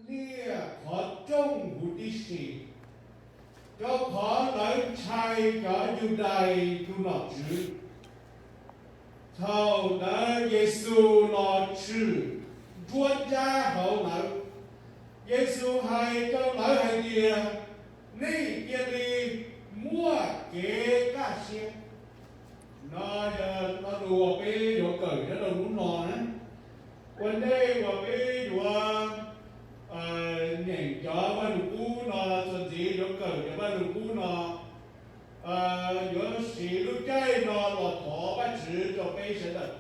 liaj qhov rooj huv tib si, rau qhov lawv ntshai cov Yudais tus nom tswv. Thaum ntawd Yexus los tshwm nruab nrab hauv lawv. Yexus hais rau lawv hais tias, nej cia li muaj kev kaj siab. No yog lo lus uas peb yuav kawm nyob rau hnub no na. Ua ntej uas peb yuav nyeem cov Vaj Lug Kub no, txuas ntxiv yuav kawm cov Vaj Lug Kub no, yuav siv lub caij no los thov Vajtswv rau peb sawv daws.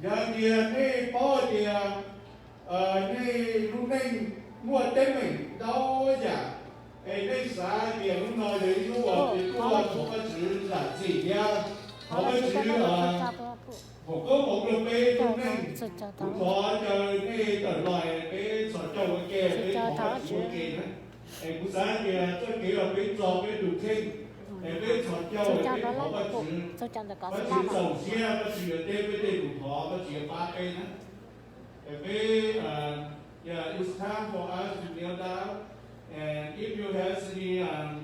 Yog tias nej paub tias nej lub neej muaj teeb meem ntau yam, es nej xav tias hnub no yog ib hnub uas peb tuaj thov Vajtswv zam txim thiab thov Vajtswv foom koob hmoov rau peb lub neej, kuv thov caw nej tawm los peb txhos caug ua ke, peb thov Vajtswv ua ke na. Es kuv xav tias txoj kev uas peb txo peb tus kheej, es peb txhos caug peb thov Vajtswv, Vajtswv txaus siab, Vajtswv yuav teb peb tej lus thov, Vajtswv yuav pab peb na. Peb, yeah, it's time for us to kneel down. And if you have any um,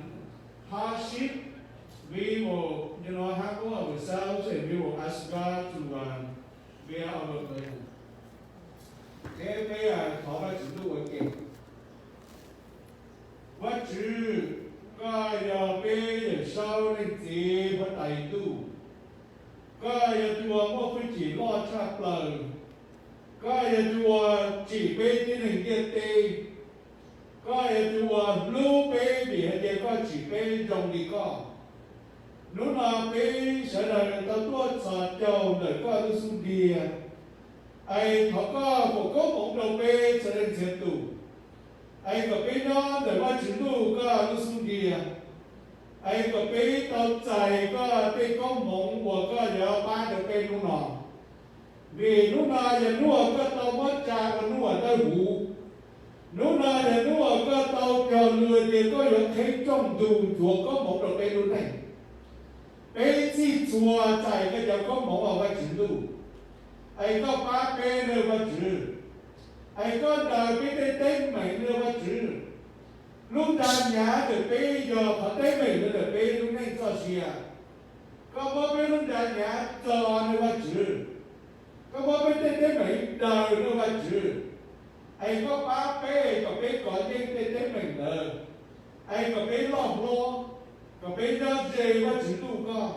hardship, we will, you know, humble ourselves and we will ask God to um, bear our burden. Peb, peb thov Vajtswv ntuj ua ke. Vajtswv, koj yog peb Yawm Saub Leej Txiv Huab Tais Ntuj. Koj yog tus uas muaj hwj chim loj tshaj plaws. Koj yog tus uas tsim peb tib neeg ntiaj teb. Koj yog tus uas hlub peb vim hais tias koj tsim peb zoo li koj. Hnub no peb sawv daws tau tuaj txhos caug ntawm koj lub xub ntiag, es thov koj foom koob hmoov rau peb txhua leej txhia tus, es kom peb nyob ntawm Vajtswv ntuj koj lub xub ntiag, es kom peb tau txais koj tej koob hmoov uas koj yuav pab rau peb hnub no. Vim hnub no yog hnub uas koj tau muab tsa ua hnub uas dawb huv. Hnub no yog hnub uas koj tau cog lus tias koj yuav qhib rooj ntuj ntxuav koob hmoov rau peb lub neej. Peb txhij txhua txais koj cov koob hmoov os Vajtswv ntuj. Es koj pab peb nawb Vajtswv. Es koj daws peb tej teeb meem nawb Vajtswv. Lub nra hnyav ntawm peb yog qhov teeb meem ntawm peb lub neej txoj sia. Koj muab peb lub nra hnyav txo nawb Vajtswv. Koj muab peb tej teeb meem daws nawb Vajtswv. Es koj pab peb kom peb kov yeej tej teeb meem ntawd, es kom peb loj hlob, kom peb nyob ze Vajtswv ntuj koj.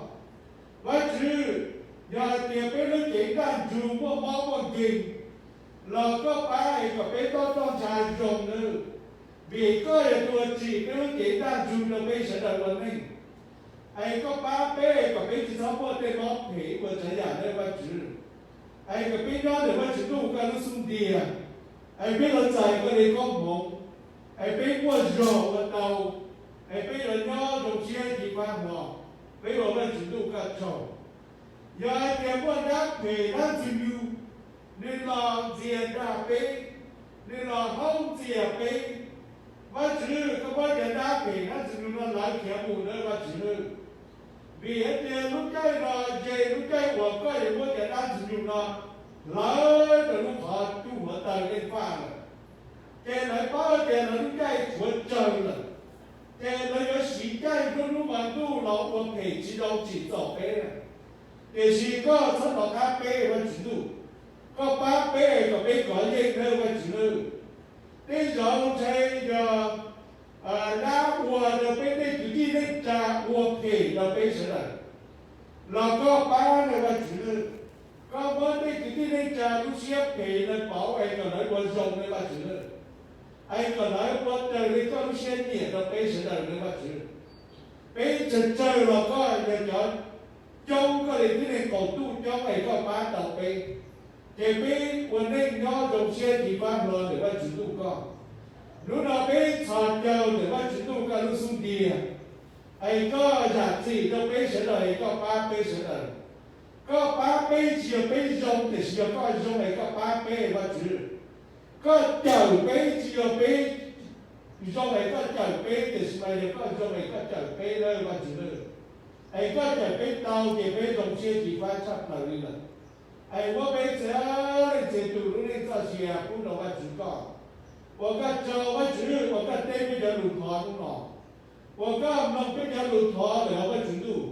Vajtswv, yog hais tias peb lub cev ntaj ntsug muaj mob muaj nkeeg, los koj pab es kom peb toj roj ntsha zoo nawb, vim koj yog tus uas tsim peb lub cev ntaj ntsug rau peb sawv daws ua neej. Es koj pab peb kom peb tsis txhob muaj tej mob phem ua tsav yam nawb Vajtswv. Es kom peb nyob ntawm Vajtswv ntuj koj lub xub ntiag, es peb los txais koj li koob hmoov, es peb muaj zog ua tau, es peb yuav nyob zoo siab ci fab hlo, peb ua Vajtswv ntuj koj tsaug. Yog hais tias muaj dab phem dab ntxwg nyoog, nws los ntxias dag peb, nws los haub ntxias peb, Vajtswv, koj muab cov dab phem dab ntxwg nyoog no lawv khiav mus nawb Vajtswv. Vim hais tias lub caij no yog lub caij uas koj yuav muab cov dab ntxwg nyoog no hlawv rau lub qhov cub hluav taws dej faj lawm. Ces lawv paub tias lawv lub caij tshuav tsawg lawm, ces lawv yuav siv caij nruab hnub hmo ntuj los ua phem tsis zoo tsim txom peb lawm. Tiam sis koj txhob rov qab peb Vajtswv ntuj, koj pab peb kom peb kov yeej nawb Vajtswv. Tej zaum ntshe yog dab ua rau peb tej kwv tij neej tsa ua phem rau peb sawv daws, los koj pab nawb Vajtswv. Koj muab tej kwv tij neej tsa lub siab phem lawv pauv es kom lawv ua zoo nawb Vajtswv, es kom lawv ua raws li koj lub siab nyiam rau peb sawv daws nawb Vajtswv. Peb tsawg tsawg los koj yog cov coob koj li tib neeg qaum ntuj coob es koj pab tau peb, ces peb ua neej nyob zoo siab ci fab hlo ntawm Vajtswv ntuj koj. Hnub no peb txhos caug ntawm Vajtswv ntuj koj lub xub ntiag, es koj zam txim rau peb sawv daws es koj pab peb sawv daws. Koj pab peb tsis yog peb zoo tiam sis yog koj zoo es koj pab peb Vajtswv. Koj cawm peb tsis yog peb zoo es koj cawm peb tiam sis mas yog koj zoo es koj cawm peb nawb Vajtswv. Es koj cawm peb tau ces peb zoo siab ci fab tshaj plaws li lawm. Es muab peb txhia leej txhia tus lub neej txoj sia pub rau Vajtswv koj. Ua koj tsaug Vajtswv uas koj teb peb cov lus thov hnub no, uas koj mloog peb cov lus thov lawm hauv Vajtswv ntuj,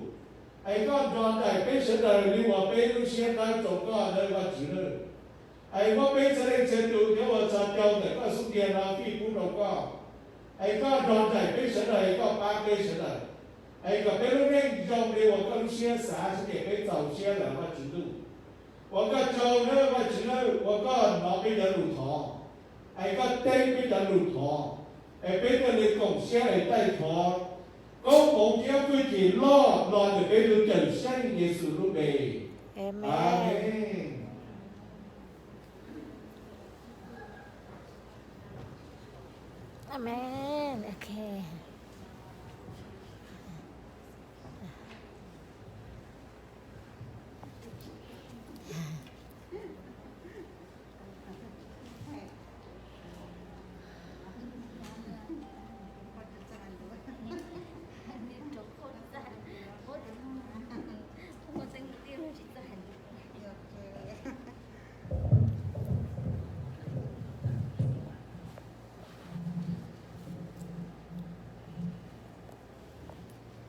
es koj nrog nraim peb sawv daws li uas peb lub siab dawb rau koj nawb Vajtswv nawb. Es muab peb txhua leej txhia tus cov uas txhos caug ntawm koj xub ntiag no fij pub rau koj, es koj nrog nraim peb sawv daws, koj pab peb sawv daws, es kom peb lub neej zoo li uas koj lub siab xav sawv daws, peb txaus siab lawm Vajtswv ntuj. Ua koj tsaug nawb Vajtswv nawb, uas koj hnov peb cov lus thov, es koj teb peb cov lus thov, es peb thiaj li koom siab es taij thov koob hmoov thiab hwj chim loj los ntawm peb tus Cawmseej Yexus lub npe. Amees.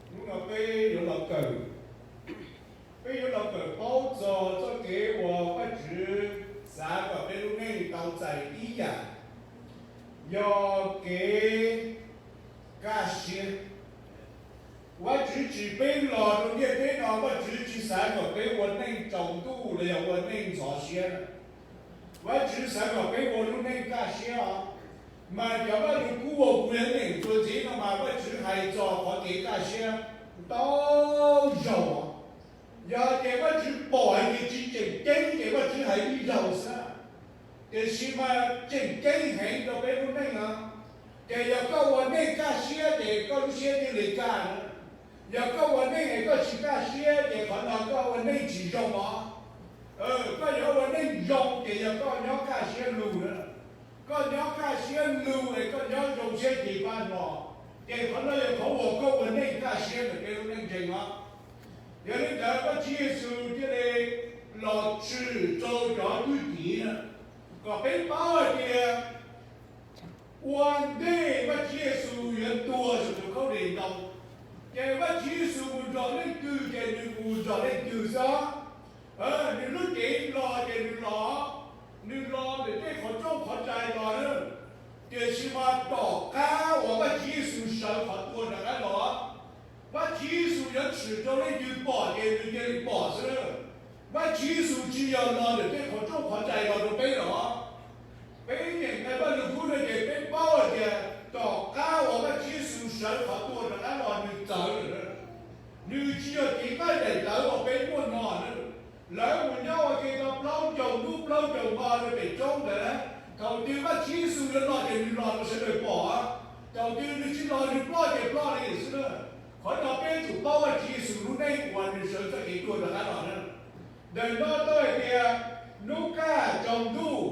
Hnub no peb yuav los kawm, peb yuav los kawm paub txog txoj kev uas Vajtswv xav kom peb lub neej tau txais ib yam, yog kev kaj siab. Vajtswv tsim peb los rau ntiaj teb no, Vajtswv tsis xav kom peb ua neej tsaus ntuj los yog ua neej ntxhov siab. Vajtswv xav kom peb ua lub neej kaj siab os. Mas cov Vajluskub uas kuv yuav nyeem tuaj ntxiv no mas Vajtswv hais txog qhov kev kaj siab ntau zaus. Yog tias Vajtswv pom hais tias tsis tseem ceeb ces Vajtswv hais ib zaug xwb, tiam sis mas tseem ceeb heev rau peb lub neej no. Ces yog koj ua neej kaj siab ces koj lub siab thiaj li kaj na. Yog koj ua neej es koj tsis kaj siab ces qhov no koj ua neej tsis zoo os. Koj yuav ua neej zoo ces yog koj nyob kaj siab lug na. Koj nyob kaj siab lug es koj nyob zoo siab ces pab no, ces qhov no yog qhov uas koj ua neej kaj siab ntawm peb lub neej ntseeg os. Yog li ntawd Vajtswv Yexus thiaj li los tshwm rau cov thwj tim na, kom peb paub hais tias ua ntej Vajtswv Yexus yuav tuag saum tus khaub lig ntoo, ces Vajtswv Yexus mus nrog leej twg ces nws mus nrog leej twg xwb. Nws lub cev los ces nws los, nws los ntawm tej qhov rooj qhov rais los na. Tiam sis mas tom qab uas Vajtswv Yexus sawv qhov tuag rov qab los, Vajtswv Yexus yuav tshwm rau leej twg pom ces nws cia li pom xwb na. Vajtswv Yexus tsis yog los ntawm tej qhov rooj qhov rais los rau peb los. Peb nyeem nqe Vajluskub no ces peb paub hais tias tom qab uas Vajtswv Yexus sawv qhov tuag rov qab los nws txawv lawm na. Nws tsis yog cev nqaij daim tawv uas peb muaj no na. Lawv mus nyob ua ke tau plaub caug hnub plaub caug hmo rau pem roob ntawd na. Thaum twg Vajtswv Yexus yuav los ces nws los rau sawv daws pom. Thaum twg nws tsis los nws ploj ces ploj li xwb na. Qhov no peb yuav tsum paub Vajtswv Yexus lub neej uas nws sawv txoj kev tuag rov qab los na. Ntawm no tau hais tias hnub kaj tsaus ntuj,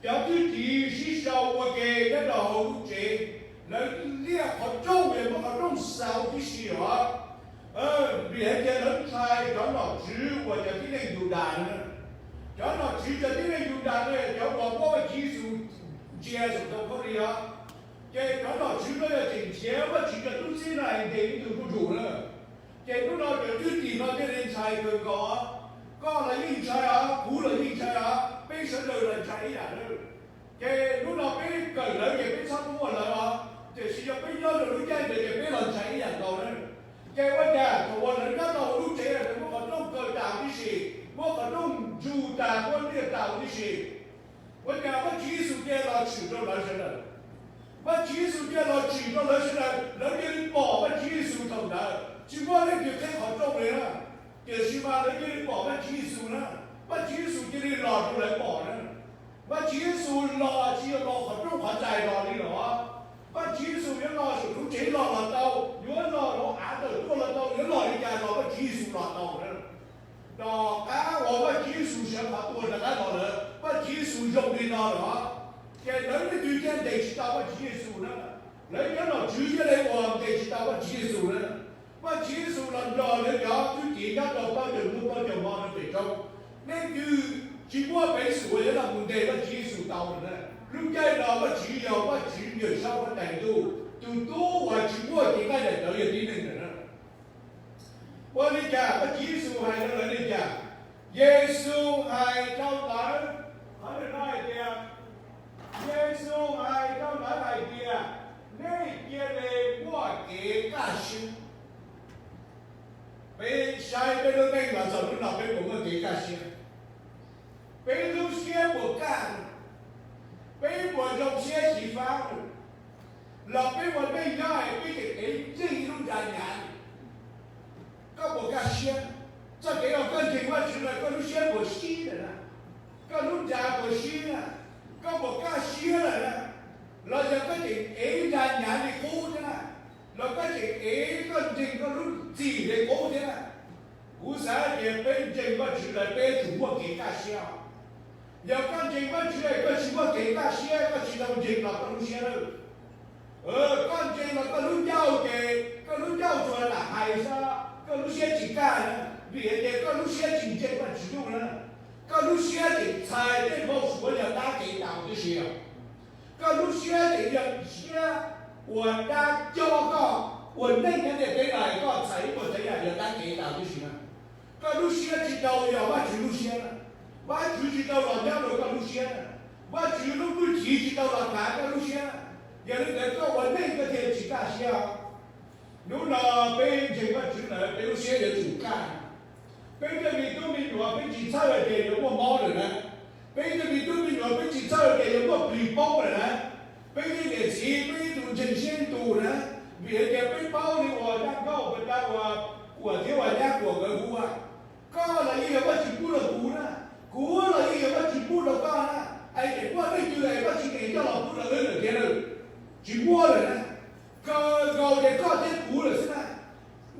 cov thwj tim sib sau ua ke nyob rau hauv lub tsev, lawv liaj qhov rooj es muab qhov rooj xaus tib si os. Vim hais tias lawv ntshai cov nom tswv uas cov tib neeg Yudas na. Cov nom tswv cov tib neeg Yudas no yog cov uas muab Vajtswv Yexus ntsia saum ntoo khaub lig os. Ces cov nom tswv no yog tseem nrhiav Vajtswv cov tub txib no es ntes ib tug zuj zus na. Ces hnub no cov thwj tim no thiaj li ntshai kawg nkaus. Koj los yeej ntshai os, kuv los yeej ntshai os, peb sawv daws los ntshai ib yam na. Ces hnub no peb kawm lawv ces peb txhob tuaj lawv os, tiam sis yog peb nyob rau lub caij ntawd ces peb los ntshai ib yam nkaus na. Ces ua cas thaum uas lawv nyob rau hauv lub tsev lawv muab qhov rooj kaw tas huv tib si, muab qhov rooj ntsug tas, muab liaj tas huv tib si, ua cas Vajtswv Yexus cia los tshwm rau lawv sawv daws? Vajtswv Yexus cia los tshwm rau lawv sawv daws, lawv cia li pom Vajtswv Yexus thaum ntawd, tsis muaj leej twg qheb qhov rooj li na. Tiam sis mas lawv cia li pom Vajtswv Yexus na, Vajtswv Yexus cia li los rau lawv pom na. Vajtswv Yexus los tsis yog los qhov rooj qhov rais los li los. Vajtswv Yexus yuav los saum lub tsev los los tau, yuav los hauv av tawm tuaj los tau, yuav los li cas los Vajtswv Yexus los tau na. Tom qab uas Vajtswv Yexus sawv qhov tuag rov qab los lawm, Vajtswv Yexus zoo li no lawm, ces lawv leej twg thiaj ntes tsis tau Vajtswv Yexus na? Lawv cov nom tswv thiaj li uas ntes tsis tau Vajtswv Yexus na. Vajtswv Yexus los nrog lawv cov thwj tim nyob rau plaub caug hnub plaub caug hmo rau pem roob, leej twg tsis muaj peev xwm uas yuav los mus ntes Vajtswv Yexus tau lawm na. Lub caij no Vajtswv yog Vajtswv Yawm Saub Huab Tais Ntuj, tus tub uas tsis muaj kev kaj ncaim ntawd yog tib neeg ntawm no. Ua li cas Vajtswv Yexus hais rau lawv li cas? Yexus hais rau lawv, qhov no hais tias, Yexus hais rau lawv hais tias, nej cia li muaj kev kaj siab. Peb saib peb lub neej los txog hnub no peb puas muaj kev kaj siab? Peb lub siab puas kaj? Peb puas zoo siab xyiv fab? Los peb ua neej nyob es peb tseem ev ncig lub nra nyav? Koj puas kaj siab? Txoj kev uas koj ntseeg Vajtswv lawm koj lub siab puas sib lawm na? Koj lub nra puas sib na? Koj puas kaj siab lawm na? Los yog koj tseem ev nra nyav li qub thiab na? Los koj tseem ev koj ntseeg koj lub txim li qub thiab na? Kuv xav tias peb ntseeg Vajtswv lawm peb yuav tsum muaj kev kaj siab. Yog koj ntseeg Vajtswv es koj tsis muaj kev kaj siab koj tsis tau ntseeg los koj lub siab lawm. Koj ntseeg los koj lub ncauj ces koj lub ncauj tsuas lam hais xwb, koj lub siab tsis kaj na, vim hais tias koj lub siab tsis ntseeg Vajtswv Ntuj na. Koj lub siab tseem txhais tej npau suav yog dab kev tau tib si os. Koj lub siab tseem yog siab uas dab coj koj ua neej nyob ntiaj teb no, koj txhais ib puas tsav yam yog dab kev tau tib si na. Koj lub siab tsis tau yog Vajtswv lub siab na. Vajtswv tsis tau los nyob rau koj lub siab na. Vajtswv lub hwj chim tsis tau los kav koj lub siab. Yog li ntawd koj ua neej koj thiaj tsis kaj siab. Hnub no peb ntseeg Vajtswv lawm peb lub siab yuav tsum kaj. Peb tej me tub me nyuam peb tsis txhawj tias yuav muaj mob lawm na. Peb tej me tub me nyuam peb tsis txhawj tias yuav muaj plig poob lawm na. Peb tej niam txiv peb ib tug ntseeg siab ib tug na, vim hais tias peb paub li uas Yaj Nkauj Paj Dab Kuam thiab uas Nyab Kuam nkawd hu, koj los yeej yog Vajtswv pub rau kuv na, kuv los yeej yog Vajtswv pub rau koj na. Es tseem muaj leej twg es Vajtswv tseem coj los pub rau wb lawm tiag lawm? Tsis muaj lawm na. Kawg nkaus ces koj thiab kuv lawm xwb na.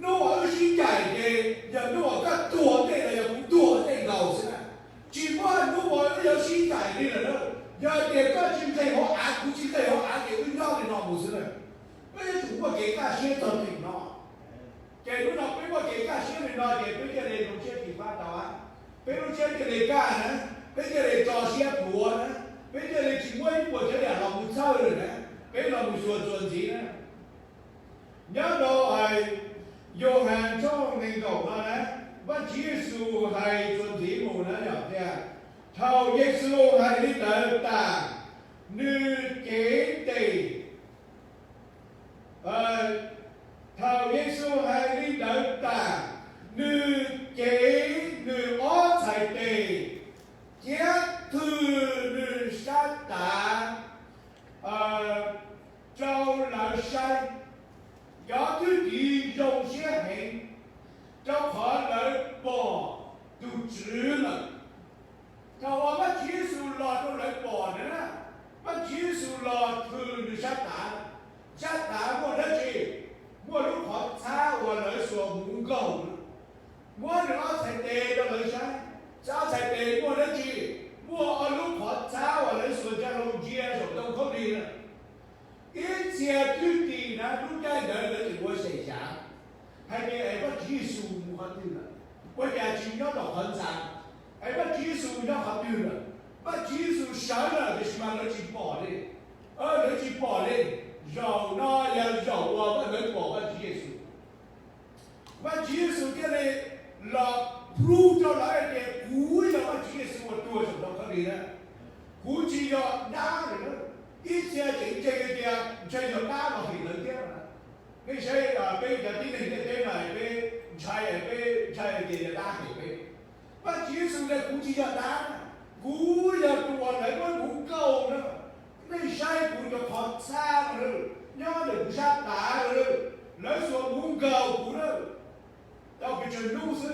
Hnub uas wb sib ncaim ces yog hnub uas koj tuag ntej los yog kuv tuag ntej nkaus xwb na. Tsis muaj hnub uas wb yuav sib ncaim li lawm na. Yog tias koj tsis nqes hauv av kuv tsis nqes hauv av ces wb nyob li no mus xwb na. Peb yuav tsum muaj kev kaj siab txog thaum no. Ces hnub no peb muaj kev kaj siab li no ces peb thiaj li zoo siab xyiv fab tau. Peb lub siab thiaj li kaj na, peb thiaj li tso siab plhuav na, peb thiaj li tsis muab ib puas tsav yam los mus txhawj lawm na, peb los mus xyuas txuas ntxiv na. Nyob rau Yauhas tshooj nees nkaum no na, Vajtswv Yexus hais txuas ntxiv mus na yog tias, thaum Yexus hais li ntawd tas, nws cev tes Thaum Yexus hais li ntawd tas, nws cev nws ob txhais tes thiab thwm nws sab tav rau lawv saib. Cov thwj tim zoo siab heev, rau qhov lawv pom tus Tswv lawm. Thaum uas Vajtswv Yexus los rau lawv pom na, Vajtswv Yexus los thwm nws sab tav. Sab tav muaj dab tsi? Muaj lub qhov txhab uas lawv xuas hmuv nkaug. Muab nws ob txhais tes rau lawv saib, ob txhais tes muaj dab tsi? Muaj ob lub qhov txhab uas lawv xuas ntsa hlau ntsia saum ntoo khaub lig na. Ib txhia thwj tim na lub caij ntawd lawv tseem ua xyem xyav hais tias es Vajtswv Yexus mus qhov twg lawm, ua cas tsis nyob tom qhov ntxa? Es Vajtswv Yexus nyob qhov twg lawm? Vajtswv Yexus sawv lawm tiam sis mas lawv tsis pom li. Lawv tsis pom li. Zaum no yog zaum uas lawv pom Vajtswv Yexus. Vajtswv Yexus thiaj li los proof rau lawv hais tias kuv yog Vajtswv Yexus uas tuag saum ntoo khaub lig na. Kuv tsis yog dab lawm na. Ib txhia tseem ntseeg hais tias ntshe yog dab los hem lawv thiab. Nej saib peb cov tib neeg ntiaj teb no peb ntshai, peb ntshai hais tias yog dab hem peb. Vajtswv Yexus tias kuv tsis yog dab, kuv yog tus uas lawv muab hmuv nkaug na. Nej saib kuv cov qhov txhab no, nyob ntawm kuv sab tav no, lawv xuas hmuv nkaug kuv na. Tau pes tsawg hnub xwb,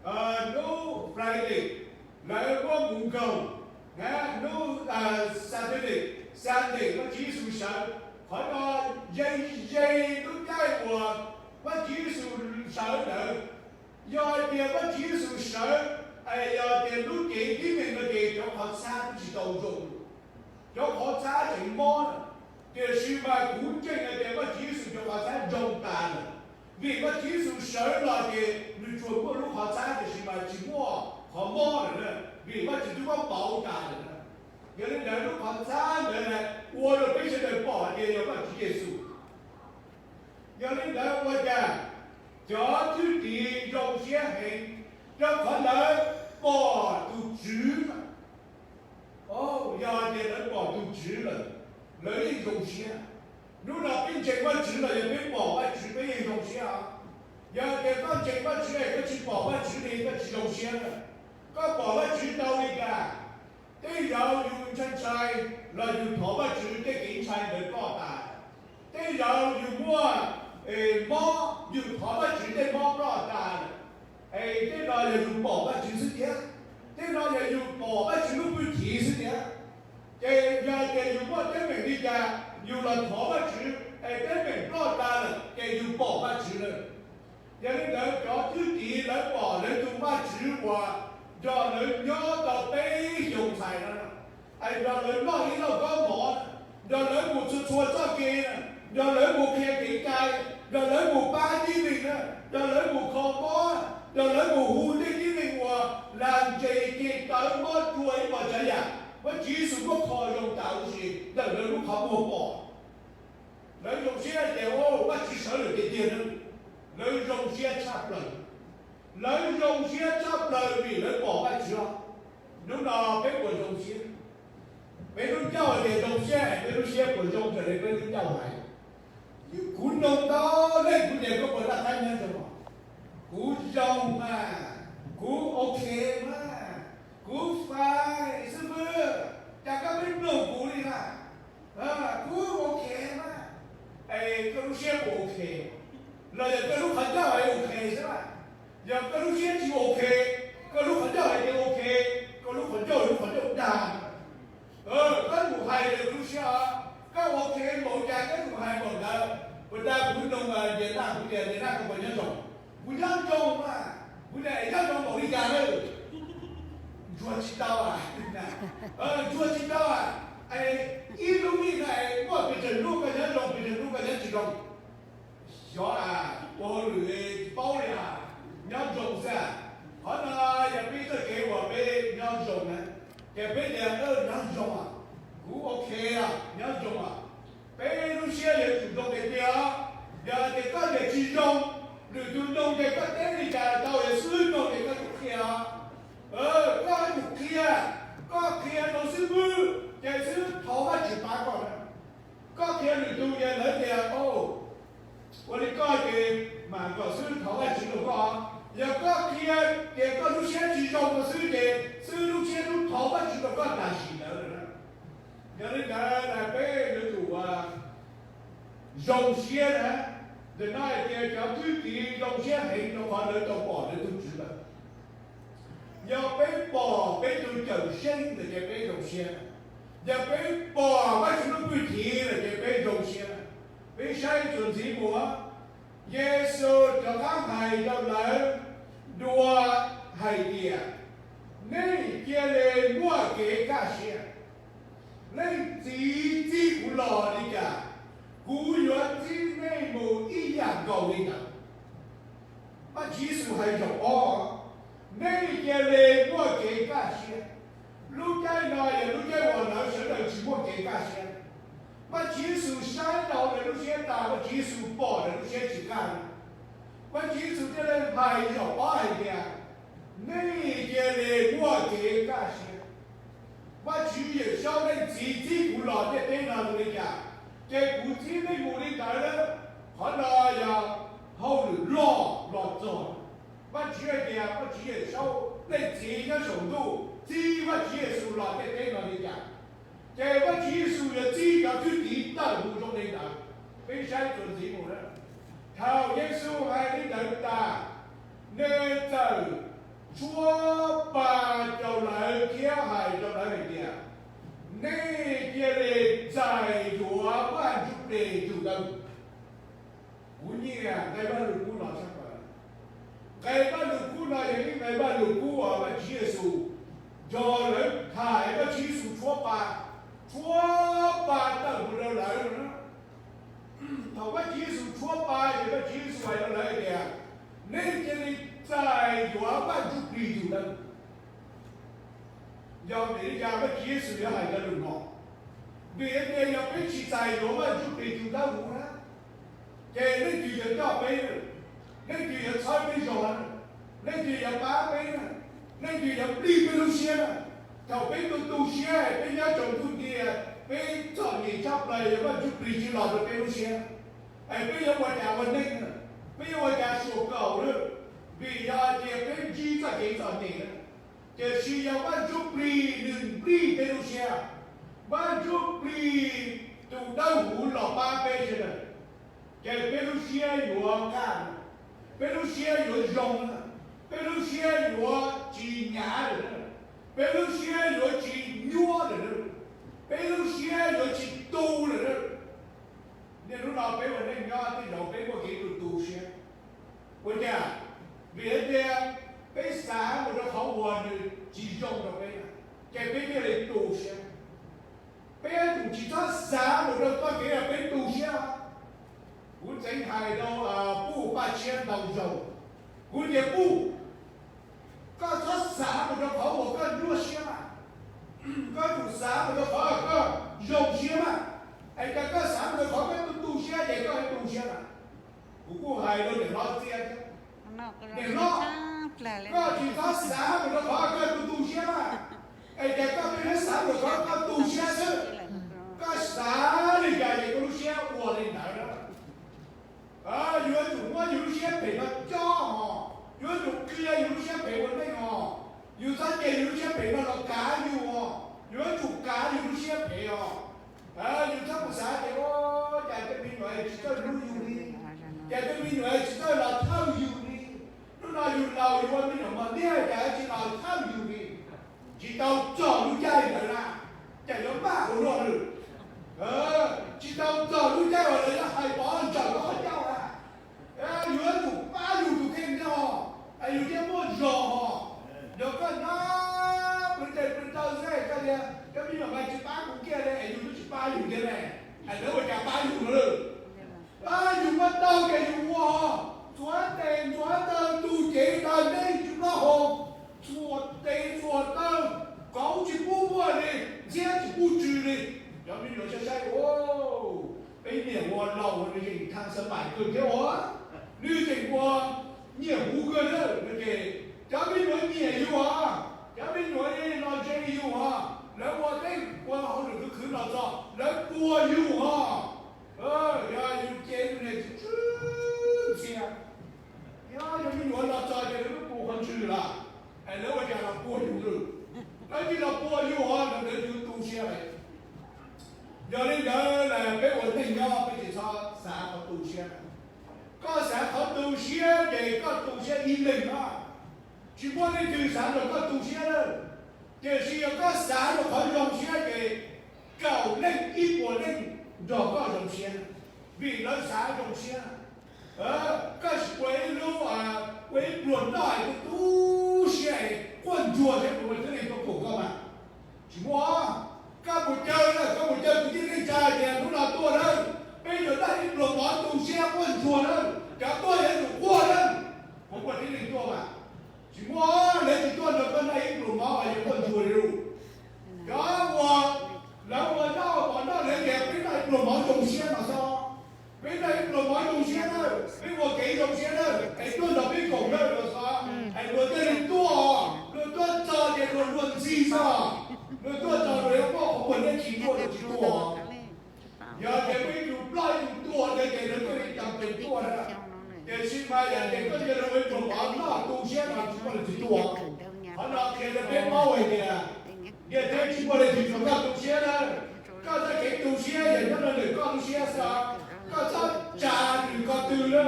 hnub Friday lawv muab hmuv nkaug, hnub Saturday, Sunday Vajtswv Yexus sawv. Qhov no ze ze lub caij uas Vajtswv Yexus sawv ntawd. Yog hais tias Vajtswv Yexus sawv, es yog tias lub cev tib neeg no ces cov qhov txhab twb tsis tau zoo, cov qhov txhab tseem mob na. Tiam sis mas kuv ntseeg hais tias Vajtswv Yexus cov qhov txhab zoo tas lawm, vim Vajtswv Yexus sawv los ces nws tsuas muaj lub qhov txhab tiam sis mas tsis muaj qhov mob lawm na, vim Vajtswv twb muab pauv tas lawm na. Yog li ntawd lub qhov txhab ntawd ua rau peb sawv daws pom tias yog Vajtswv Yexus. Yog li ntawd ua cas cov thwj tim zoo siab heev, rau qhov lawv pom tus Tswv. Yog tias lawv pom tus Tswv lawm, lawv yeej zoo siab. Hnub no peb ntseeg Vajtswv los yog peb pom Vajtswv peb yeej zoo siab. Yog tias koj ntseeg Vajtswv es koj tsis pom Vajtswv li koj tsis zoo siab. Koj pom Vajtswv tau li cas? Tej zaum yus ntshai ntshai los yus thov Vajtswv tej kev ntshai ntawd ploj tas. Tej zaum yus muaj mob, yus thov Vajtswv tej mob ploj tas. Es tej no yog yus pom Vajtswv xwb thiab. Tej no yog yus pom Vajtswv lub hwj chim xwb thiab. Ces yog tias yus muaj teeb meem li cas, yus los thov Vajtswv es teeb meem ploj tas lawm ces yus pom Vajtswv lawm. Yog li ntawd cov thwj tim lawv pom lawv tus Vajtswv uas nrog lawv nyob tau peb xyoos ntxhais no, es nrog lawv noj ib lauj kaub mov, nrog lawv mus txhua txhua txoj kev, nrog lawv mus qhia kev cai, nrog lawv mus pab tib neeg, nrog lawv mus kho mob, nrog lawv mus hu tej tib neeg uas lag ntses ceg tawv mob rua ib puas tsav yam. Vajtswv Yexus muab kho zoo tas huv si ntawm lawv lub qhov muag pom. Lawv zoo siab tias Vajtswv sawv lawm tiag tiag na. Lawv zoo siab tshaj plaws. Lawv zoo siab tshaj plaws vim lawv pom Vajtswv os. Hnub no peb puas zoo siab? Peb lub ncauj tias zoo siab, peb lub siab puas zoo raws li peb lub ncauj hais? Kuv noog ntau leej kuv tias koj puas laj qab nyob zoo? Kuv zoo mas, kuv ok mas, kuv fine xwb fwb, cas koj pheej mloog kuv li na? Kuv ok mas. Es koj lub siab puas ok? Los yog koj lub qhov ncauj hais ok xwb mas? Yog koj lub siab tsis ok, koj lub qhov ncauj hais tias ok, koj lub qhov ncauj lub qhov ncauj dag. Koj mus hais tias koj lub siab, koj ok npaum cas koj mus hais npaum ntawd. Puas tas kuv noog Ntias Naj, kuv tias Ntias Naj koj puas nyob zoo? Kuv nyob zoo mas. Kuv tias nyob zoo npaum li cas lawm? Ntsuag tsis tau, ntsuag tsis tau. Ib lub vij no muaj pes tsawg hnub koj nyob zoo, pes tsawg hnub koj nyob tsis zoo? Xyov, ua hauj lwm tsis paub li, nyob zoo xwb. Qhov no yog peb txoj kev uas peb nyob zoo na, ces peb tias nyob zoo, kuv ok, nyob zoo. Peb lub siab yuav tsum zoo tiag tiag. Yog tias koj tias tsis zoo, lwm tus noog ces koj teb li cas tau, yog xib hwb noog ces koj tsum qhia. Koj tsum qhia, koj qhia rau xib hwb ces xib hwb thov Vajtswv pab koj. Koj qhia lwm tus ces lawv tias, ua li koj ces mam kom xib hwb thov Vajtswv rau koj. Yog koj qhia tias koj lub siab tsis zoo rau xib hwb ces xib hwb lub siab twb thov Vajtswv rau koj tam sim ntawd lawm. Yog li ntawd peb yuav tsum zoo siab na. Ntawm no hais tias cov thwj tim zoo siab heev rau qhov lawv tau pom lawv tus Tswv lawm. Yog peb pom peb tus Cawmseej lawm ces peb zoo siab. Yog peb pom Vajtswv lub hwj chim lawm ces peb zoo siab. Peb saib txuas ntxiv mus, Yexus rov qab hais rau lawv dua hais tias, nej cia li muaj kev kaj siab. Leej txiv txib kuv los li cas, kuv yuav txib nej mus ib yam nkaus li ntawd. Vajtswv Yexus hais zaum ob, nej cia li muaj kev kaj siab. Lub caij no yog lub caij uas lawv sawv daws tsis muaj kev kaj siab. Vajtswv Yexus saib tau lawv lub siab tas, Vajtswv Yexus pom lawv lub siab tsis kaj. Vajtswv Yexus thiaj li hais zaum ob hais tias, nej cia li muaj kev kaj siab. Vajtswv Yawmsaub Leej Txiv txib kuv los ntiaj teb no zoo li cas, ces kuv txib nej mus li ntawd lawm. Qhov no yog hauj lwm loj los txog. Vajtswv hais tias Vajtswv Yawmsaub Leej Txiv nyob saum ntuj txib Vajtswv Yexus los ntiaj teb no li cas, ces Vajtswv Yexus yuav txib cov thwj tim tawm mus zoo li ntawd. Peb saib txuas ntxiv mus na. Thaum Yexus hais li ntawd tas, nws txawm tshuab pa rau lawv thiab hais rau lawv hais tias, nej cia li txais yuav Vaj Ntsuj Plig tus ntawd. Kuv nyiam nqe Vaj Lug Kub no tshaj plaws. Nqe Vaj Lug Kub no yog ib nqe Vaj Lug Kub uas Vajtswv Yexus nrog lawv tham, Vajtswv Yexus tshuab pa, tshuab pa tawm mus rau lawv na. Thaum Vajtswv Yexus tshuab pa ces Vajtswv Yexus hais rau lawv tias, nej cia li txais yuav Vaj Ntsuj Plig tus ntawd. Yog vim li cas Vajtswv Yexus yuav hais cov lus no? Vim tias yog peb tsis txais yuav Vaj Ntsuj Plig tus dawb huv na, ces leej twg yuav coj peb? Leej twg yuav txhawb peb zog? Leej twg yuav pab peb? Leej twg yuav plig peb lub siab? Thaum peb tu tu siab, peb nyob tsaus ntuj nti, peb txom nyem tshaj plaws, yog Vaj Ntsuj Plig tsis los rau peb lub siab, es peb yuav ua cas ua neej? Peb yuav ua cas suam kaum lawm? Vim yog tias peb ntsib txoj kev txom nyem lawm. Tiam sis yog Vaj Ntsuj Plig nws nplij peb lub siab, Vaj Ntsuj Plig tus dawb huv los pab peb sawv daws, ces peb lub siab yuav kaj, peb lub siab yuav zoo, peb lub siab yuav tsis hnyav lawm, peb lub siab yuav tsis nyuaj lawm, peb lub siab yuav tsis tu lawm. Niaj hnub no peb ua neej nyob tej zaum peb muaj kev tu tu siab. Ua cas? Vim hais tias peb xav mus rau qhov uas nws tsis zoo rau peb, ces peb thiaj li tu siab. Peb yuav tsum tsis txhob xav mus rau txoj kev uas peb tu siab. Kuv tseem hais rau Puj Paj Tshiab ntau zaus, kuv tias Puj, koj txhob xav mus rau qhov uas koj nyuaj siab mas, koj yuav tsum xav mus rau qhov koj zoo siab mas. Es cas koj xav mus rau qhov koj tu tu siab ces koj tu siab mas. Kuv kuj hais rau niam hlob txiaj thiab, niam hlob, koj tsis txhob xav mus rau qhov koj tu tu siab mas. Es cas koj pheej xav mus rau qhov koj tu siab xwb? Koj xav li cas ces koj lub siab ua li ntawd. Yus yuav tsum muab yus lub siab phem no cob os, yus yuav tsum qhia yus lub siab phem ua neej os, yus txhob cia yus lub siab phem no los kav yus os, yus yuav tsum kav yus lub siab phem os. Yus txhob mus xav tias, ua cas tej me nyuam tsis txawj hlub yus li, cas tej me nyuam tsis txawj los thawj yus li, hnub no yus laus yus ua me nyuam mos liab cas tsis los thawj yus li. Tsis tau txog lub caij ntawd na, cas yuav maj ua luaj lawm. Tsis tau txog lub caij uas lawv yuav hais pov ntsaws lub qhov ncauj na. Yus yuav tsum pab yus tus kheej thiab os, es yus thiaj muaj zog os. Yog koj nyob pw tes pw taw xwb koj tias cov me nyuam mas tsis pab kuv kiag li es yus twb tsis pab yus thiab ne, es lawv ua cas pab yus no lawm? Yus muaj tau ces yus ua, ntxuav tes ntxuav taw, tu cev taw dej tsis plaub hau, txhua tes txhua taw, kauv tsis pub muaj li, ntxhiab tsis pub tsw li. Cov me nyuam saib saib, peb niam ua laus ua nws yeej thaj xav pais kawg thiab ua, nws tseem ua nyiam huv kawg na. Ces cov me nyuam nyiam yus os, cov me nyuam los ze yus os, lawv ua teb ua hauj lwm khwv khwv los txog lawv puas yus os. Yog yus ces yus niam tsis tsw ntxhiab, yog yus me nyuam los txog ces lawv twb puas qhov ntswg lawm, es lawv ua cas los puas yus lawm? Lawv tsis los puas yus os, ntawd yus tu siab lawm. Yog li ntawd peb ua neej nyob peb tsis txhob xav qhov tu siab. Koj xav qhov tu siab ces koj tu siab ib leeg no, tsis muaj leej twg xav nrog koj tu siab lawm. Tiam sis yog koj xav rau qhov zoo siab ces kaum leej ib puas leej nrog koj zoo siab, vim lawv xav zoo siab. Koj sim ua ib lub, ua ib pluag noj es tu tu siab es quaj ntsuag thiab puas muaj tib neeg tuaj koom koj mas? Tsis muaj. Koj mus caw lawm, koj mus caw kwv tij neej tsa tias hnub no tuaj lawm, peb yuav noj ib pluag mov tu siab quaj ntsuag lawm, cov tuaj yuav tsum quaj lawm, puas muaj tib neeg tuaj mas? Tsis muaj. Lawv tsis tuaj nrog koj noj ib pluag mov es yuav quaj ntsuag li lawm. Cov uas lawv ua noj mov noj lawv tias peb noj ib pluag mov zoo siab no xwb, peb noj ib pluag mov zoo siab na, peb ua kev zoo siab na, es tuaj nrog peb koom na no xwb, es luag thiaj li tuaj. Luag tuaj txog ces luag luag ntxhi xwb, luag tuaj txog luag yuav muaj qhov muag neb tsis tuaj luag tsis tuaj. Yog tias muaj ib tug ploj ib tug tuag ntawd ces lawv thiaj li cam pees tuaj na. Tiam sis mas yog tias koj cia li ua ib pluag mov noj tu siab no tsis muaj leej twg tuaj. Qhov no qhia rau peb paub hais tias, tias thiaj tsis muaj leej twg nrog koj tu siab na. Koj txoj kev tu siab yog nyob rau ntawm koj lub siab xwb, koj txhob tsa nws ko tw na.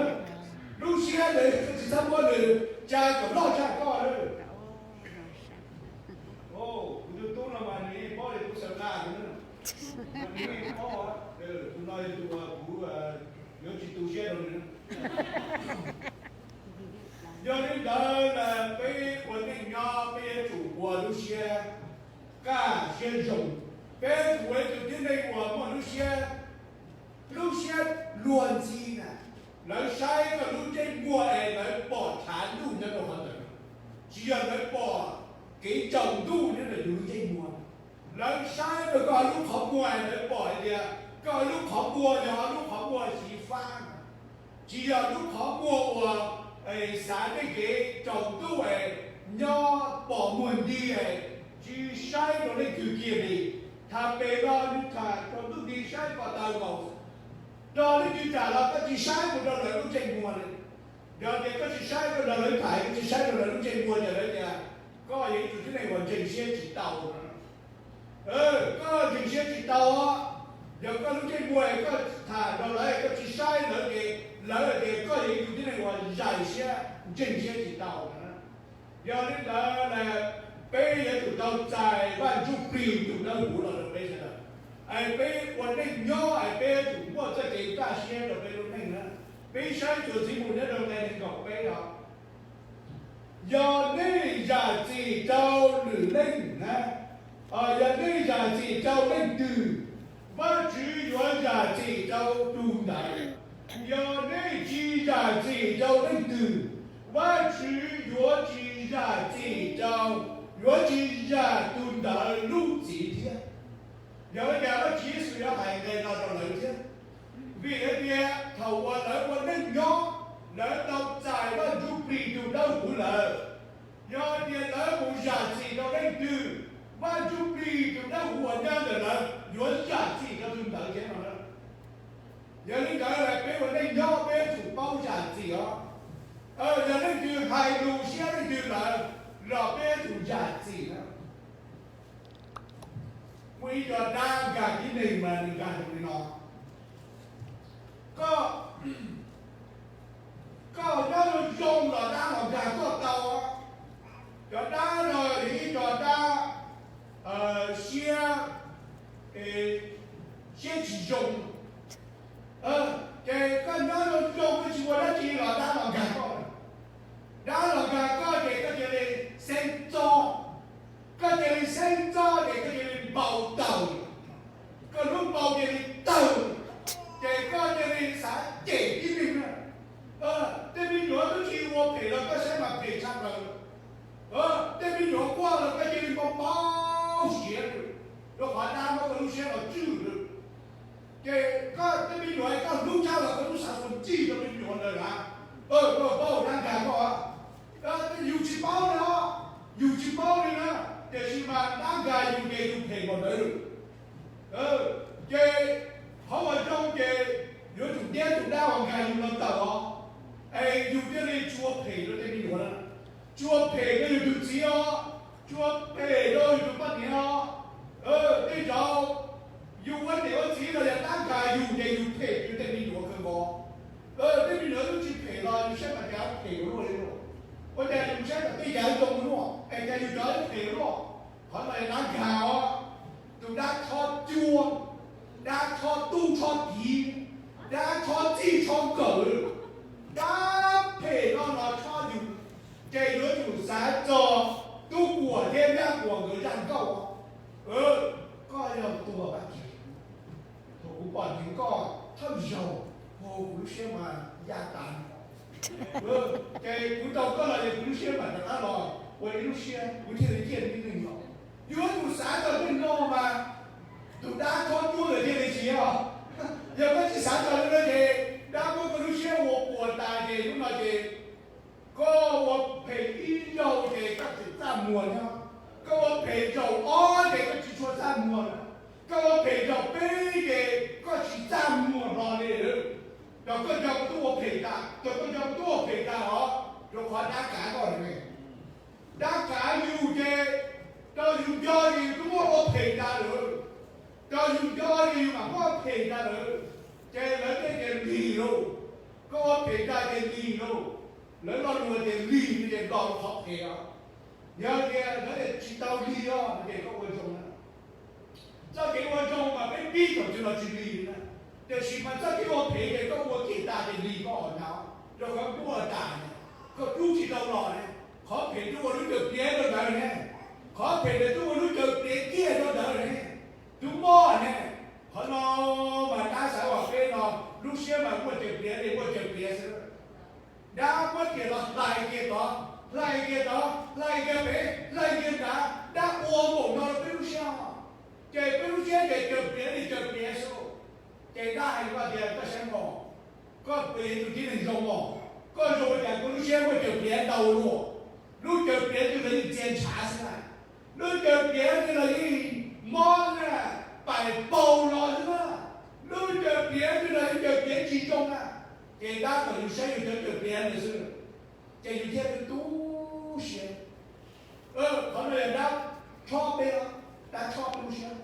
Lub siab ntawd tsis txhob muab nws tsa kom loj tshaj koj na. Kuv tus tub no mas nws yeej paub li kuv xav nqa nws, nws yeej paub, tus no yog tus uas kuv yuav tsis tu siab rau nws. Yog li ntawd peb ua neej nyob peb yuav tsum ua lub siab kaj siab zoo. Peb yuav tsum ua ib tug tib neeg uas muaj lub siab, lub siab luag ntxhi na. Lawv saib koj lub ntsej muag es lawv pom tshav ntuj nyob rau qhov ntawd, tsis yog lawv pom kev tsaus ntuj nyob rau yus lub ntsej muag. Lawv saib rau koj lub qhov muag, lawv pom hais tias koj lub qhov muag yog lub qhov muag xyiv fab, tsis yog lub qhov muag uas xav tej kev tsaus ntuj, nyob pom muag nti, tsis saib rau leej twg kiag li. Tham pem no nws tham tsaus ntuj nti saib ko taw nkaus, rau leej twg tham los koj tsis saib mus rau lawv lub ntsej muag li. Yog tias koj tsis saib rau lawv tham, koj tsis saib rau lawv lub ntsej muag, ces lawv tias koj yog ib tug tib neeg uas ntseeg siab tsis tau. Koj ntseeg siab tsis tau, yog koj lub ntsej muag koj tham rau lawv, koj tsis saib lawv ces lawv tias koj yog ib tug tib neeg uas zais siab, ntseeg siab tsis tau. Yog li ntawd, peb yuav tsum tau txais Vaj Ntsuj Plig tus dawb huv los rau peb sawv daws. Es peb ua neej nyob es peb yuav tsum muaj txoj kev kaj siab rau peb lub neej na. Peb saib txuas ntxiv mus nyob rau nqe nees nkaum peb os. Yog nej zam txim rau lwm leej na, yog nej zam txim rau leej twg, Vajtswv yuav zam txim rau tus ntawd. Yog nej tsis zam txim rau leej twg, Vajtswv yuav tsis zam txim rau, yuav tsis zam tus ntawd lub txim thiab. Yog li cas Vajtswv Yexus yuav hais nqe no rau lawv thiab? Vim hais tias thaum uas lawv ua neej nyob, lawv tau txais Vaj Ntsuj Plig tus dawb huv lawm. Yog tias lawv mus zam txim rau leej twg, Vaj Ntsuj Plig tus dawb huv uas nyob ntawm lawv yuav zam txim rau tus ntawd thiab no. Yog li ntawd, peb ua neej nyob peb yuav tsum paub zam txim os. Yog leej twg hais lus siab leej twg lawm los peb yuav tsum zam txim na. Muaj ib co dab nkag tib neeg mas nws nkag zoo li no. Koj, koj nyob zoo zoo los dab los nkag koj tau. Cov dab no yog ib co dab siab, siab tsis zoo. Ces koj nyob zoo zoo koj tsis ua dab tsi los dab los nkag koj. Dab los nkag koj ces koj cia li xeeb txob. Koj cia li xeeb txob ces koj cia li npau taws. Koj lub npau cia li tawg, ces koj cia li xav cem tib neeg na. Tej me nyuam twb tsis ua phem los koj saib mas phem tshaj plaws. Tej me nyuam quaj los koj cia li npau npau siav, rau qhov dab muab koj lub siab los tswj lawm. Ces koj tej me nyuam koj hlub tshaj los koj twb xav ua ncij rau me nyuam ntawd na. Koj paub dab nkag koj, yus tsis paub li os, yus tsis paub li na, tiam sis mas dab nkag yus ces yus phem npaum ntawd lawm. Ces qhov uas zoo ces yuav tsum ntiab tus dab uas nkag yus no tawm os, es yus thiaj li tsis ua phem rau tej me nyuam na. Tsis ua phem rau yus tus txiv os, tsis ua phem rau yus tus poj niam os. Tej zaum yus ua niam ua txiv los yog dab nkag yus ces yus phem rau tej me nyuam kawg nkaus. Tej me nyuam twb tsis phem los yus saib mas cas phem ua luaj li lauj. Ua cas yus saib mas tej yam zoo ua luaj es cas yus cov phem ua luaj. Qhov no yog dab nkag os, tus dab chob cuab, dab chob tub chob kiv, dab chob txij chob nkawm, dab phem no los chob yus, ces yuav tsum xav txog Tub Kuam thiab Nyab Kuam nkawd zaj nkauj. Koj yog tuag Vajtswv, thaum kuv pom ntsev koj thawj zaug, kuv lub siab mas ya tas. Ces kuv tau koj los ces kuv lub siab mam rov qab los ua ib lub siab, kuv thiaj li ciaj tib neeg los. Yuav tsum xav txog tej no mas tus dab chob cuab ntawd thiaj li siav os. Yog koj tsis xav txog li no ces dab muab koj lub siab ua puas tas ces hnub no ces koj ua phem ib zaug ces koj tsis txaj muag thiab. Koj ua phem zaum ob ces koj tsis tshua txaj muag lawm. Koj ua phem zaum peb ces koj tsis txaj muag hlo li lawm. Thaum koj nco koj twb ua phem tas, thaum koj nco koj twb ua phem tas os, rau qhov dab kav koj lawm ne. Dab kav yus ces thaum yus nco ces yus twb muab ua phem tas lawm. Thaum yus nco ces yus mam muab ua phem tas lawm. Ces lawv thiaj tias lig lauj, koj ua phem tas ces lig lauj. Lawv lo lus tias lig ces los rau qhov phem os. Yog tias lawv tias tsis tau lig os, ces koj ua zoo na. Txoj kev ua zoo mas peb pib thaum twg los tsis lig li na, tiam sis mas txoj kev ua phem ces koj ua kiag tas ces lig koj os na. Rau qhov muaj tas ne, koj rub tsis tau los ne, qhov phem twb ua lub caws pliav rau ntawd ne, qhov phem ntawd twb ua lub caws pliav kiag rau ntawd ne, twb mob ne. Qhov no mas dab xav ua peb no, lub siab mas muaj caws pliav li muaj caws pliav xwb. Dab muab kiag los hlais kiag tod, Hlais kiag tod, hlais kiag pem, hlais kiag nrad, dab ua npaum no rau peb lub siab os. Ces peb lub siab ces cawm piav li cawm piav xwb. Ces dab hais koj tias koj saib mog, koj puas yog tus tib neeg zoo mog? Koj zoo ua cas koj lub siab muaj cawm piav ntau luaj? Lub cawm piav twg los yeej txia ntshav xwb na. Lub cawm piav twg los yeej mob na, pais paug los xwb na. Lub cawm piav twg los yeej cawm piav tsis zoo na. Ces dab kom yus saib yus cov cawm piav ntawd xwb, ces yus thiaj tu tu siab. Qhov no yog dab tshob peb, dab tshob peb lub siab.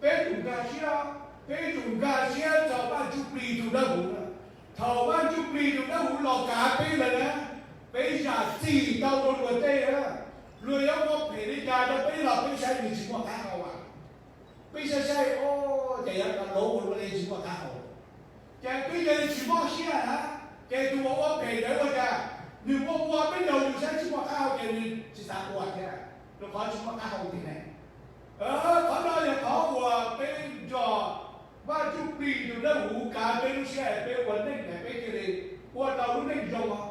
Peb tsum nkag siab, peb tsum nkag siab rau Vaj Ntsuj Plig tus dawb huv na. Thaum Vaj Ntsuj Plig tus dawb huv los kav peb lawm na, peb zam txim tau rau luag tej na. Luag yuav ua phem li cas rau peb los peb saib nws tsis muaj qab hau a. Peb saib saib, o, ces yuav tau luag ua luaj li tsis muaj qab hau. Ces peb cia li tsis mob siab na. Ces tus uas ua phem ntawd ua cas nws ua ua peb nraug nws saib tsis muaj qab hau ces nws tsis xav ua thiab, rau qhov tsis muaj qab hau tiag ne. Qhov no yog qhov uas peb nrog Vaj Ntsuj Plig tus dawb huv kav peb lub siab es peb ua neej es peb cia li ua tau lub neej zoo os.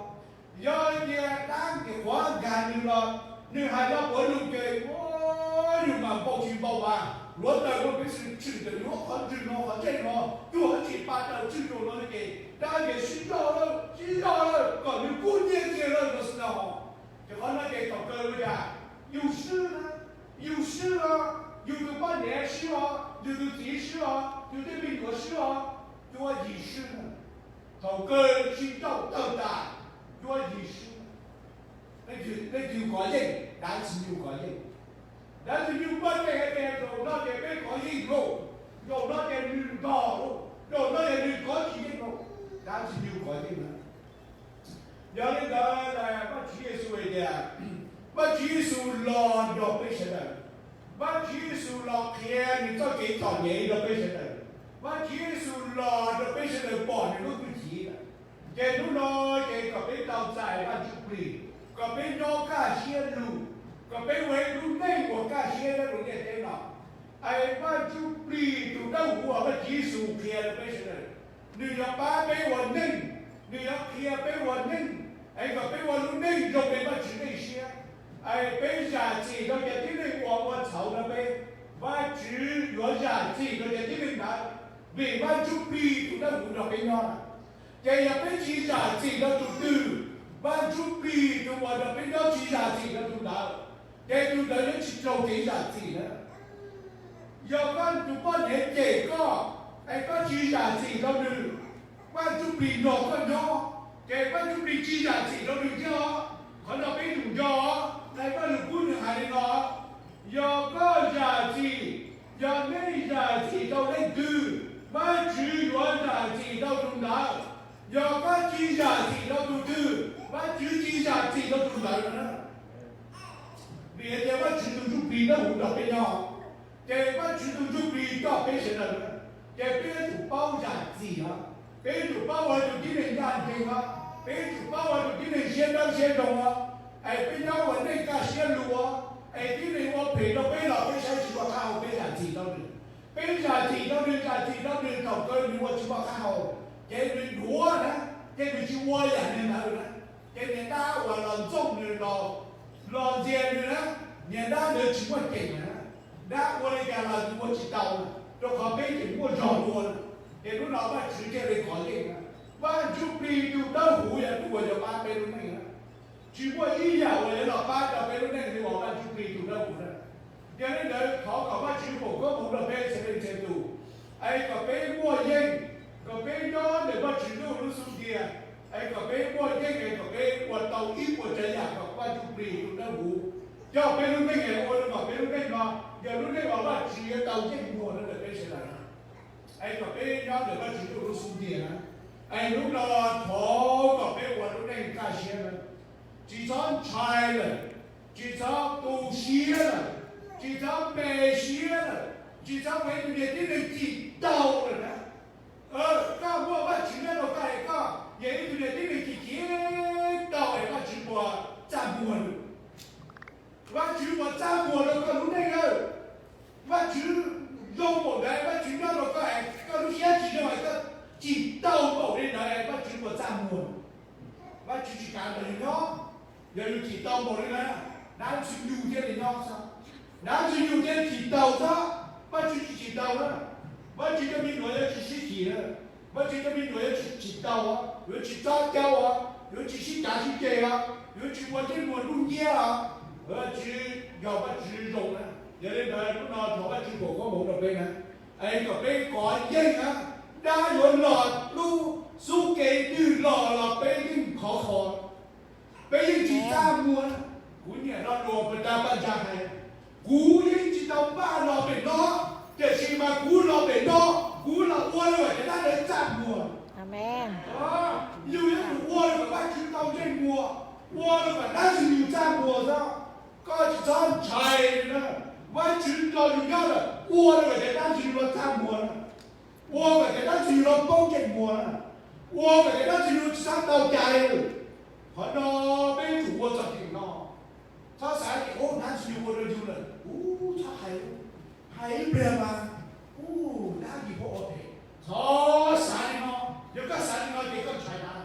Yog tias dab ces qhuav nkag nws los nws hais lo puav lus ces, o, yus mas npau tsis npau mas luav taws ua peb xwm tshwm ntawm yus qhov ntswg no qhov ntsej no, yus qhov tsis pa taws tshwj rau no ces dab ces sib zog lawm sib zog lawm kom nws kub nyiaj kiag lawm no xwb no. Ces qhov no ces thaum kawg ua cas yus swb na, yus swb los, yus tus poj niam swb os, yus tus txiv swb os, yus tej me nyuam swb os, cuab yim swb na. Thaum kawg sib nrauj tawg tas, cuab yim swb. Leej twg kov yeej? Dab ntxwg nyoog kov yeej. Dab ntxwg nyoog muaj tej hais tias zaum no ces peb kov yeej lauj, zaum no ces nws ntog lauj, zaum no ces nws kov tsis yeej lauj. Dab ntxwg nyoog kov yeej na. Yog li ntawd Vajtswv Yexus hais tias, Vajtswv Yexus los nrog peb sawv daws. Vajtswv Yexus los qhia nws txoj kev txom nyem rau peb sawv daws. Vajtswv Yexus los rau peb sawv daws pom nws lub hwj chim lawm. Ces hnub no ces kom peb tau txais Vaj Ntsuj Plig, kom peb nyob kaj siab lug, kom peb ua ib lub neej uas kaj siab nyob rau ntiaj teb no. Es Vaj Ntsuj Plig tus dawb huv uas Vajtswv Yexus qhia rau peb sawv daws, nws yuav pab peb ua neej, nws yuav qhia peb ua neej, es kom peb ua lub neej zoo li Vajtswv nej siab. Es peb zam txim rau cov tib neeg uas ua txhaum rau peb, Vajtswv yuav zam txim rau cov tib neeg ntawd, vim Vaj Ntsuj Plig tus dawb huv nrog peb nyob na. Ces yog peb tsis zam txim rau tus twg, Vaj Ntsuj Plig tus uas nrog peb nyob tsis zam txim rau tus ntawd, ces tus ntawd yuav tsis raug kev zam txim na. Yog koj tus poj niam cem koj, es koj tsis zam txim rau nws, Vaj Ntsuj Plig nrog koj nyob, ces Vaj Ntsuj Plig tsis zam txim rau nws thiab os. Qhov no peb tsum nco, Vajluskub nws hais li no, yog koj zam txim, yog nej zam txim rau leej twg, Vajtswv yuav zam txim rau tus ntawd. Yog koj tsis zam txim rau tus twg, Vajtswv tsis zam txim rau tus ntawd na. Vim tias Vajtswv tus Ntsuj Plig dawb huv nrog peb nyob, ces Vajtswv tus Ntsuj Plig coj peb sawv daws na, ces peb yuav tsum paub zam txim os, peb yuav tsum paub ua tus tib neeg ncaj ncees os, peb yuav tsum paub ua tus tib neeg siab dawb siab zoo os, es peb nyob ua neej kaj siab lug os, es tib neeg ua phem rau peb los peb saib tsis muaj qab hau peb zam txim rau nws. Peb zam txim rau nws, zam txim rau nws thaum kawg nws ua tsis muaj qab hau, ces nws duav na, ces nws tsis ua yam li ntawd na. Ces niag dab uas los ntxooj nws, los ntxias nws na, niag dab ntawd tsis muaj ceem na. Dab ua li cas los nws ua tsis tau na, rau qhov peb ces muaj zog dua na. Ces hnub no Vajtswv thiaj li kov yeej na. Vaj Ntsuj Plig tus dawb huv yog tus uas yuav pab peb lub neej na. Tsis muaj ib yam uas yuav los pab rau peb lub neej li uas Vaj Ntsuj Plig tus dawb huv na. Yog li ntawd thov kom Vajtswv foom koob hmoov rau peb txhua leej txhua tus, es kom peb muaj yeej, kom peb nyob ntawm Vajtswv lub xub ntiag, es kom peb muaj yeej es kom peb ua tau ib puas tsav yam kom Vaj Ntsuj Plig tus dawb huv coj peb lub neej es ua rau kom peb lub neej no yog lub neej uas Vajtswv yuav tau yeej muag rau ntawm peb sawv daws na. Es kom peb nyob ntawm Vajtswv lub xub ntiag na. Es hnub no thov kom peb ua lub neej kaj siab na, tsis txhob ntshai lawm, tsis txhob tu siab lawm, tsis txhob npe siab lawm, tsis txhob ua ib tug niag tib neeg cim taug lawm na. Koj muaj Vajtswv nyob rau koj es koj yog ib tug niag tib neeg cim cim taug es Vajtswv puas txaj muag lawm? Vajtswv puas txaj muag rau koj lub neej lawm? Vajtswv zoo npaum ntawd, Vajtswv nyob rau koj es koj lub siab tsis zoo es koj cim taug npaum li ntawd, Vajtswv puas txaj muag? Vajtswv tsis kam nrog yus nyob. Yog yus chim tau npaum li na, dab ntxwg nyoog thiaj li nyob xwb, dab ntxwg nyoog thiaj chim tau xwb. Vajtswv tsis chim tau na. Vajtswv cov me nyuam yuav tsis sib chim na. Vajtswv cov me nyuam yuav tsis chim tau, yuav tsis txob caub, yuav tsis sib cav sib ceg, yuav tsis ua ntsej muag nruj nciab. Vajtswv yog Vajtswv zoo na. Yog li ntawd hnub no thov Vajtswv foom koob hmoov rau peb na, es kom peb kov yeej na. Dab yuav los lub xub kev twg los los peb yeej khov kho. Peb yeej tsis txaj muag. Kuv nyiam lo lus puag ta Paj Ntsa hais, kuv yeej tsis tau npaj los pem no, tiam sis mas kuv los pem no, kuv los ua rau kom cov dab ntawd txaj muag. Yus yuav tsum ua rau kom Vajtswv tau ntsej muag, ua rau kom dab ntxwg nyoog txaj muag xwb. Koj tsis txhob ntshai na. Vajtswv nrog yus nyob lawm, ua rau kom cov dab ntxwg nyoog txaj muag na, ua kom cov dab ntxwg nyoog poob ntsej muag na, ua kom cov dab ntxwg nyoog tsis txhob tau cai. Qhov no peb yuav tsum ua txog thaum no. Txhob xav tias ub dab ntxwg nyoog ua rau yus lawm kuv txhob hais, hais ib pliag mas ub dab ntxwg nyoog ua phem. Txhob xav li no. Yog koj xav li no ces koj ntshai dab.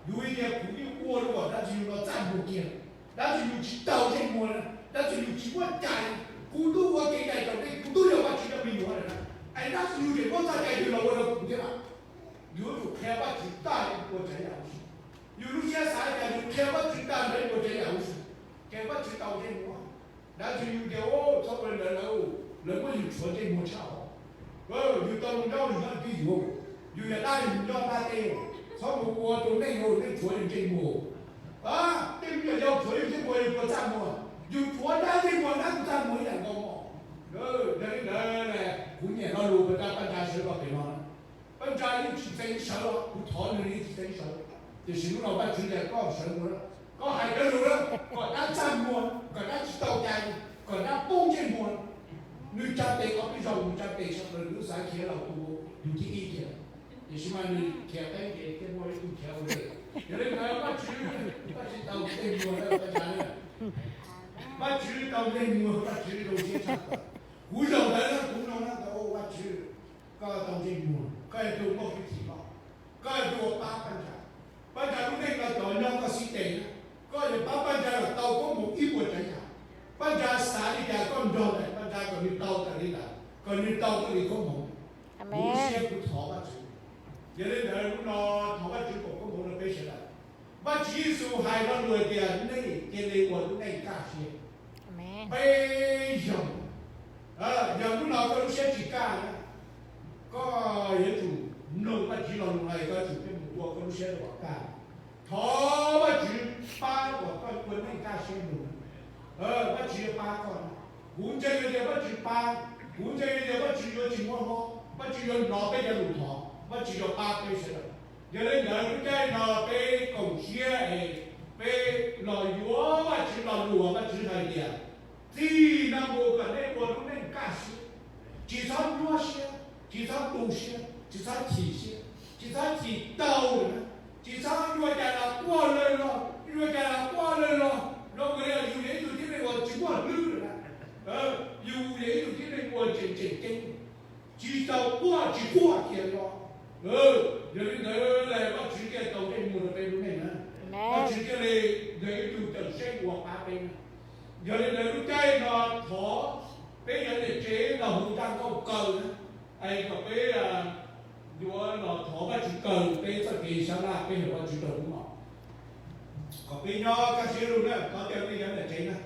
Yus tias kuv yeej ua rau kom dab ntxwg nyoog no txaj muag kiag, dab ntxwg nyoog tsis tau ntsej muag na, dab ntxwg nyoog tsis muaj cai. Kuv twb ua kev cai raus dej, kuv twb yog Vajtswv cov me nyuam lawm na, es dab ntxwg nyoog tseem muab txoj cai twg los ua rau kuv thiab lawm. Yus yuav tsum qhia Vajtswv tag ua tsav yam huv si. Yus lub siab xav tias yus qhia Vajtswv tag ntawd ua tsav yam huv si, ces Vajtswv tau ntsej muag. Dab ntxwg nyoog tias txhob ua li ntawd, lawv muab yus tshuav ntsej muag tshaj os. Yus tau zoo nkauj yus nyob twj ywm, yus yog dab yus nyob dab teb, txhob mus ua tus neeg ua neeg tshuav yus ntsej muag. Tej me nyuam yaus tshuav yus ntsej muag yus puas txaj muag? Yus tshuav dab ntsej muag dab kuj txaj muag ib yam nkaus mog. Yog li ntawd kuv nyiam lo lus puag ta Paj Ntsa sawv los pem no. Paj Ntsa yeej tsis txeev sawv, kuv thov nws yeej tsis txeev sawv, tiam sis hnub no Vajtswv tias koj sawv mus, koj hais cov lus na, kom dab txaj muag, kom dab tsis tau cai, kom dab poob ntsej muag. Nws tsa tes ob peb zaug, nws tsa tes sawv daws lub xav khiav los tus yus thib ib kiag, tiam sis mas nws khiav qeeb ces thiaj muaj ib tug khiav ua ntej. Yog li ntawd Vajtswv, Vajtswv tau ntsej muag na Paj Ntsa na. Vajtswv tau ntsej muag, Vajtswv zoo siab tshaj plaws. Kuv zaum ntawd na kuv mloog na tau Vajtswv, koj tau ntsej muag, koj yog tus muaj hwj chim loj, koj yog tus uas pab Paj Ntsa. Paj Ntsa lub neej no cov nyob koj xib tes na, koj yuav pab Paj Ntsa los tau koob hmoov ib puas tsav yam. Paj Ntsa xav li cas koj nrog ntawm Paj Ntsa kom nws tau tas li ntawd, kom nws tau koj li koob hmoov. Kuv siab kuv thov Vajtswv. Yog li ntawd hnub no thov Vajtswv foom koob hmoov rau peb sawv daws. Vajtswv Yexus hais lo lus tias nej cia li ua lub neej kaj siab. Peb yog, yog hnub no koj lub siab tsis kaj na, koj yuav tsum mloog Vajtswv lo lus hais, koj yuav tsum mus ua koj lub siab kom kaj. Thov Vajtswv pab kom koj ua neej kaj siab mus. Vajtswv yuav pab koj. Kuv ntseeg tias Vajtswv pab, kuv ntseeg tias Vajtswv yuav tsis muab mob, Vajtswv yuav hnov peb cov lus thov, Vajtswv yuav pab peb sawv daws. Yog li ntawd lub caij no peb koom siab es peb los yuav Vajtswv lo lus uas Vajtswv hais tias, txij no mus kom nej ua lub neej kaj siab, tsis txhob nyuaj siab, tsis txhob tu siab, tsis txhob chim siab, tsis txhob chim tau lawm na, tsis txhob yuav cas los quaj lawg los, yuav cas los quaj lawg los, zoo nkaus li yus yog ib tug tib neeg uas tsis muaj hlwb lawm na. Yus yog ib tug tib neeg uas tseem tseem ceeb, tsis tau quaj tsis quaj kiag li os. Yog li ntawd Vajtswv thiaj tau ntsej muag rau peb lub neej na. Vajtswv thiaj li yog ib tug cawm seej uas pab peb na. Yog li ntawd lub caij no thov peb cov niam tsev los hu zaj nkauj kaw na, es kom peb yuav los thov Vajtswv kaw peb txoj kev sab laj peb hawm Vajtswv rau hnub no. Kom peb nyob kaj siab lug na, thov caw peb cov niam tsev na.